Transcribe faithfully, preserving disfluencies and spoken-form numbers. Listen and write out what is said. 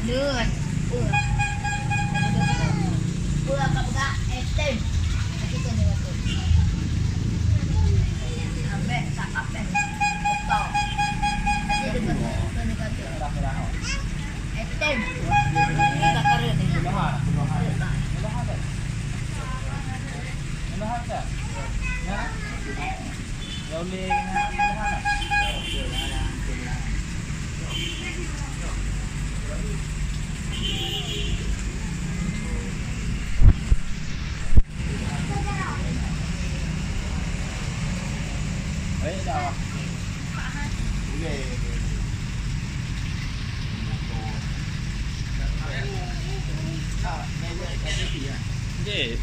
Deuh. Peue? Peue ka peugah? Eh, tem. Lagi tu ni waktu. Ambek tak kapeh. Betul. Lagi tu ni waktu. Eh, tem. Ini tak keren ni. Jih.